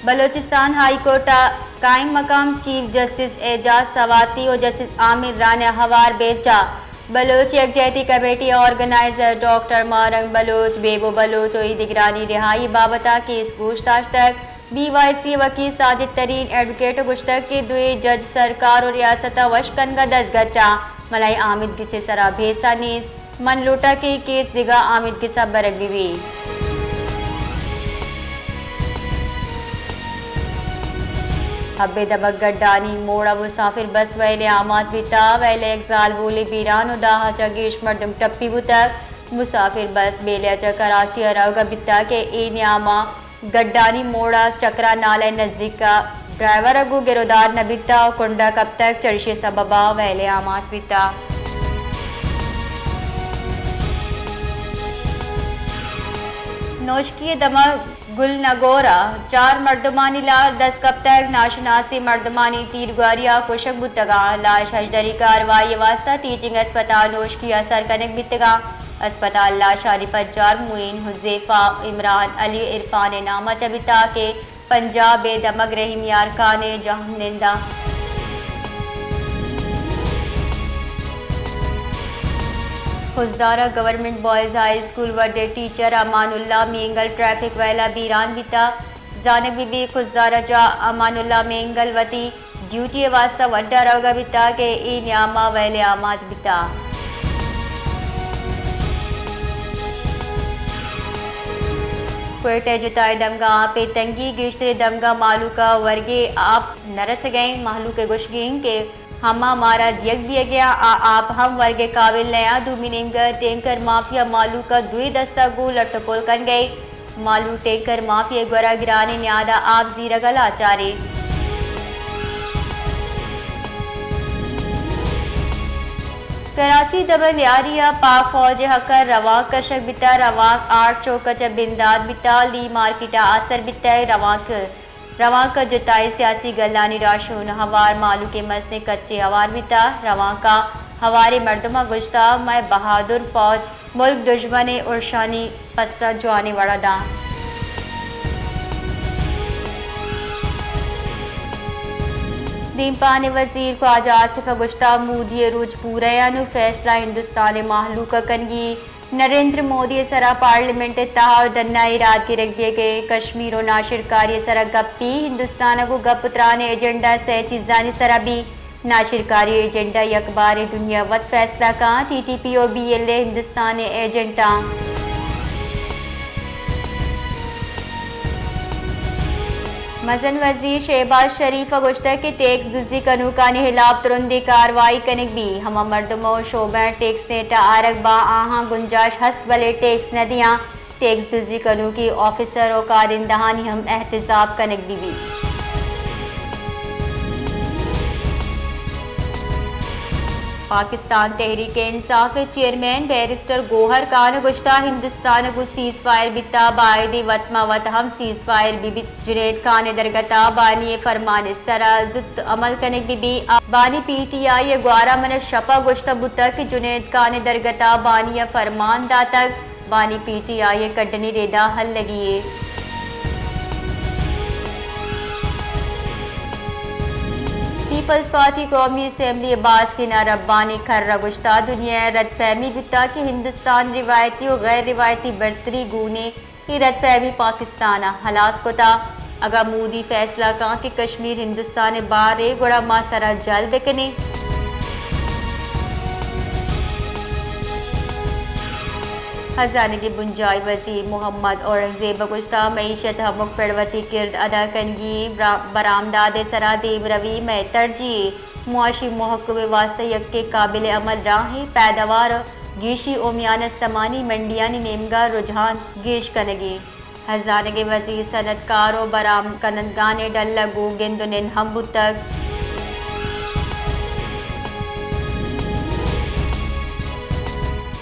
Balochistan high court ء قائم مقام چیف جسٹس اعجاز سواتی و جسٹس عامر ران ء ہوار بیت چہ بلوچ یکجہتی کمیٹی ء آرگنائزر ڈاکٹر ماہ رنگ بلوچ، بیبو بلوچ و ایدگرانی رہائی بابت ء کیس گوش داشتگ۔ بی وائی سی ء وکیل ساجد ترین ایڈوکیٹ ء گوشتگ کہ دوئیں جج سرکار و ریاست ء وش کنگ ء دزگٹ آں، ملائیں آمیدگس ء سرا بھیسا نیست۔ من لوٹاں کہ اے کیس دگہ آمیدگس ء برگ بہ بیت۔ ہب ء دمگ گڈانی موڑ ء مسافر بس ویل ء آماچ بیتگ، ویل ء یک زالبولے بیران و دہ ء چہ گیش مردم ٹپی بوتگ۔ مسافر بس بیلے ء چہ کراچی ء روگ ء بیتگ کہ اے نیام ء گڈانی موڑ ء چکرا نالہ ء نزیک ء ڈرائیور ء گوں گرودار نہ بیتگ ء کنڈ ء کپتگ، چریشی ء سبب ء ویل ء آماچ بیتگ۔ نوشکی ء دمگ گل نگور ء چار مردمانی لاش دست کپتگ، ناشناسیں مردمانی تیرگواری ء کشگ بوتگ ء لاش ہژدری کاروائی ء واستہ ٹیچنگ اسپتال نوشکی ء سر کنگ بیتگ ء اسپتال ء لاشانی پجار معین، حذیفہ، عمران، علی ء عرفان ء نام ء چہ بیتگ کہ پنجاب ء دمگ رحیم یار خان ء جہمنند ء خضدار ء government boys high school would ء ٹیچر امان اللہ مینگل ٹریفک ویل ء بیران بیتگ۔ زانگ بہ بیت خضدار ء چہ امان اللہ مینگل وتی ڈیوٹی ء واستہ وڈ ء روگ ء بیتگ کہ اے نیام ء ویل ء آماچ بیتگ۔ کوئٹہ ء جتائیں دمگاں آپ ء تنگی، گیشتریں دمگاں مہلوک ء ورگے آپ نہ رسگ ء انت۔ مہلوک ء گوشگ انت کہ ہما مارا دیگ بیگ ء آ آپ ہم ورگ ء قابل نہ انت۔ دومی نیمگ ء ٹینکر مافیا مہلوک ء دوئیں دست ء گوں لٹ ء پل کنگ ء انت۔ مہلوک ٹینکر مافیا ء گورا گرانیں نیاد ء آپ زیرگ ء لاچار انت۔ کراچی دمگ لیاری ء پاک فوج ء ہکر روانک کشگ بیتگ۔ روانک آرٹ چوک ء چہ بندات بیتگ، لی مارکیٹ ء آسر بیتگ۔ روانک روانک ء جتائیں سیاسی گلانی راہشون ہوار مہلوک ء مزنیں کچے ہوار بیتگ۔ روانک ء ہواریں مردماں گوشتگ، مئے بہادر فوج ملک دژمن ء ارشانی پسہ جوانیں وڑ ء داں۔ دیمپان ء وزیر خواجہ آصف ء گوشتگ، مودی ء روچ پورہ ء نوں فیصلہ ہندوستان ء مہلوک ء کنگی۔ نریندر مودی ء سرا پارلیمنٹ ء تہا ء ڈنا ایراد گرگ بیگ ء کشمیر ء ناشرکاری ء سرا گپی، ہندوستان ء گوں گپ ء تران ء ایجنڈا سئے چیزانی سرا بی، ناشرکاری ء ایجنڈا یک بارے دنیا وت فیصلہ کاں، ٹی ٹی پی ء بی ایل اے ہندوستان ء ایجنٹاں۔ مزن وزیر شہباز شریف ء گوشتگ کہ ٹیکس دزی کنوکانی ہلاپ ترندیں کاروائی کنگ بیت، ہما مردم ء شعبہ ٹیکس نیٹ ء آرگ باں آہاں گنجائش ہست بلے ٹیکس نہ دیاں، ٹیکس دزی کنوکیں آفیسر ء کارندہانی ہم احتساب کنگ بہ بیت۔ پاکستان تحریک انصاف ء چیئرمین بیرسٹر گوہر خان ء گوشتگ، ہندوستان ء گوں سیز فائر بیتگ، بائدیں وت ماں وت ہم سیز فائر بہ بیت۔ جنید خان ء درگت ء بانی ء فرمان ء سرا زوت عمل کنگ بہ بیت۔ بانی پی ٹی آئی ء گوارا من ء شپ ء گوشتہ بوتگ کہ جنید خان ء درگت ء بانی ء فرمان داتگ، بانی پی ٹی آئی ء کڈنی ردا ہلگی یے۔ پیپلز پارٹی قومی اسمبلی ء باسکین ء ربانی کر ء گوشتہ، دنیا ء رد فہمی بوتہ کہ ہندوستان روایتی و غیر روایتی برتری گونیں اے رد فہمی پاکستان ء ہلاس کتہ۔ اگاں مودی فیصلہ کاں کہ کشمیر ہندوستان ء بہر ء گڑا ما سرا جل بہ کنیں۔ ہزانگی بنجاہی وزیر محمد اورنگزیب ء گوشتہ، معیشت ہمک پڑ وتی کرد ادا کنگی، برا-، برآمدات ء سرا دیمروی مئے ترجیح۔ معاشی محکمہ ء واستہ یکیں قابل عمل راہیں پیداوار ء گیشی و میان استمانی منڈیانی نیمگا رجحان گیش کنگی۔ ہزانگیں وزیر صنعت کار و برآمد کنندگانی ڈل ء گوں گند و نند ہم بوتگ۔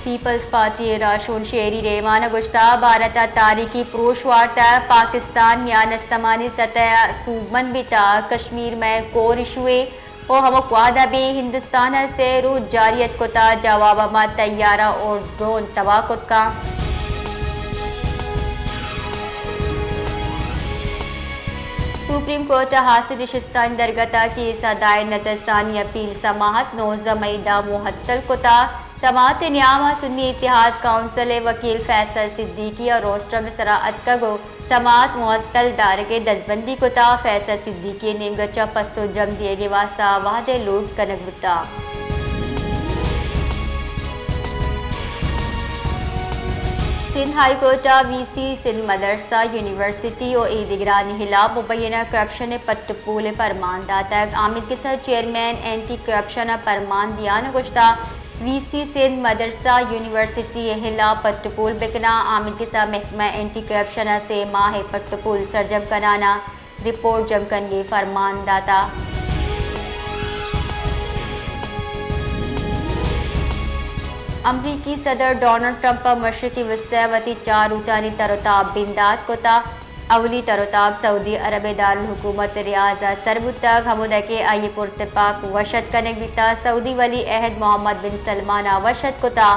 پیپلز پارٹی ء راہشون شیری ریحمان ء گوشتہ، بھارت ء تاریخی پروش وارتہ، پاکستان میان استمانی سطح ء سوبمند بیتہ، کشمیر مئے کور ایشوے۔ و ہمک وہد ء بی ہندوستان ء سے روچ جاری ات کتا، جواب ء ما تیارہ و ڈرون تباہ کت کاں۔ سپریم کورٹ ء ہاسیں نشستانی درگت ء کیس ء دائر نظرثانی اپیل سماعت نوزدہ مئی داں معطل کتا۔ سماعت ء نیام ء سنی اتحاد کونسل ء وکیل فیصل صدیقی ء روسٹرم ء سرا اتکگ ء سماعت معطل دارگ ء دزبندی کتا۔ فیصل صدیقی ء نیمگ ء چہ پسو جم دیگ ء واستہ وہد ء لوٹ کنگ بوتا۔ سندھ ہائی کورٹ ء وی سی سندھ مدرسہ، یونیورسٹی و اے دگرانی ہلاپ مبینہ کرپشن ء پٹ ء پول ء پرمان داتگ۔ آمید گسا چیئرمین اینٹی کرپشن ء پرمان دیان ء گوشتا، وی سی سندھ مدرسہ، یونیورسٹی ء ہلاپ پٹ ء پول بکناں۔ آمید گسا محکمہ اینٹی کرپشن ء سے ماہ ء پٹ ء پول سرجم کنان ء رپورٹ جم کنگے فرمان داتا۔ امریکی صدر ڈونلڈ ٹرمپ ء مشرقی وسطی ء وتی چار روچانی تر و تاب بندات کتا۔ اولی تر و تاب سعودی عرب ء دارالحکومت ریاض ء سر بوتگ، ہمودا کہ آئی ء پرتپاک وش اتک کنگ بیتا۔ سعودی ولی عہد محمد بن سلمان ء وش اتک کتا۔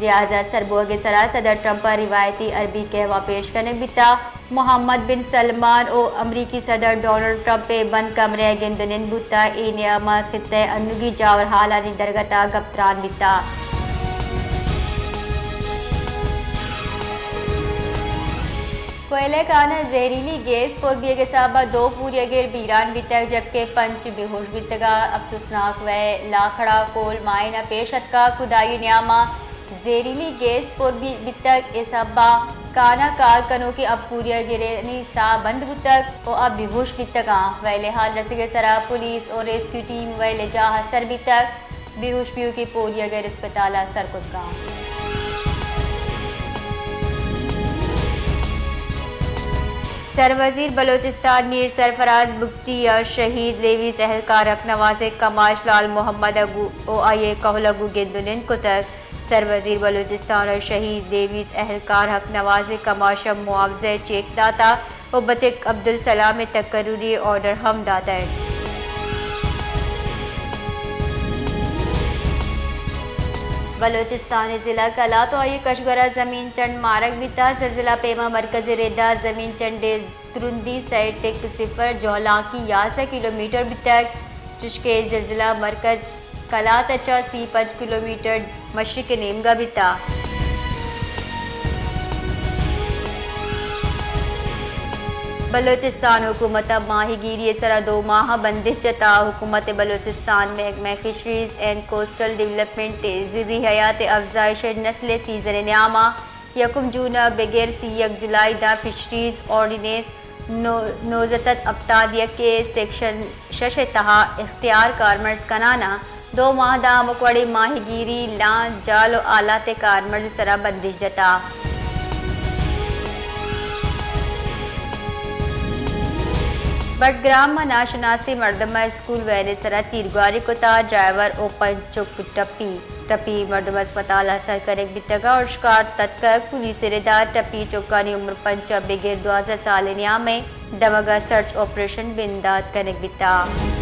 ریاض ء سر بوگ ء سرا صدر ٹرمپ ء روایتی عربی قہوہ پیش کنگ بیتا۔ محمد بن سلمان و امریکی صدر ڈونلڈ ٹرمپ ء بند کمرہ ء گند و نند بوتگ۔ اے نیام ء خطہ ء انوگی جاور حالانی درگت ء گپ تران بیتگ۔ کوئلہ کان ء زہریلی گیس پر بیگ ء سبب ء دو پوریاگر بیران بیتگ، جبکہ پنچ بے ہوش بیتگ ء افسوسناک وئے لاکھڑا کول مائن ء پیش اتکگ۔ کدائی نیام ء زہریلی گیس پر بی-، بیتگ، اے سبب ء کان ء کار کنوکیں ہپت پوریاگرانی ساہ بند بوتگ و آ بے ہوش بیتگ انت۔ وئیل ء حال رسگ ء سرا پولیس و ریسکیو ٹیم وئیل ء جاہ ء سر بیتگ۔ بے ہوش بیوکیں پوریاگر اسپتال ء سر کتگ انت۔ سروزیر بلوچستان میر سرفراز بگٹی ء شہید لیویز اہلکار حق نواز ء کماش لال محمد ء گوں و آئی ء کہول ء گوں گند و نند کتگ۔ سروزیر بلوچستان ء شہید لیویز اہلکار حق نواز ء کماش ء معاوضہ ء چیک داتگ و بچک عبدالسلام ء تقرری آرڈر ہم داتگ۔ بلوچستان ء ضلع قلات و آئی کشگورا زمین چنڈ مارگ بیتا۔ زلزلہ پیما مرکز ء ردا زمین چنڈ ء ترندی سئے ٹک صفر، جہلانکی یازدہ کلومیٹر بیتگ، چشکہ زلزلہ مرکز قلات ء چہ سی پنچ کلومیٹر مشرق ء نیمگا بیتا۔ بلوچستان حکومت ء ماہی گیری ء سرا دو ماہ بندش جتا۔ حکومت بلوچستان محکمہ فشریز اینڈ کوسٹل ڈیولپمنٹ ء زرعی حیات ء افزائش ء نسل ء سیزن ء نیاما یکم جون ء بگر سی یک جولائی داں فشریز آرڈیننس نو-، نوزدہ سد ہپتاد یک ء سیکشن شش ء تہا اختیار کارمرز کنان ء دو ماہ داں ہمک وڑیں ماہی گیری، لانچ، جال و آلات ء کارمرز ء سرا بندش جتا۔ بٹگرام ء ناشناسیں مردم ء اسکول وین ء سرا تیرگواری کتا، ڈرائیور و پنچ چک ٹپی۔ ٹپی مردم اسپتال ء سر کنگ بیتگ ء اشکار تتکگ۔ پولیس ء ردا ٹپی چکانی عمر پنچ ء بگر دوازدہ سال ء نیام ء دمگ ء سرچ آپریشن بندات کنگ بیتگ۔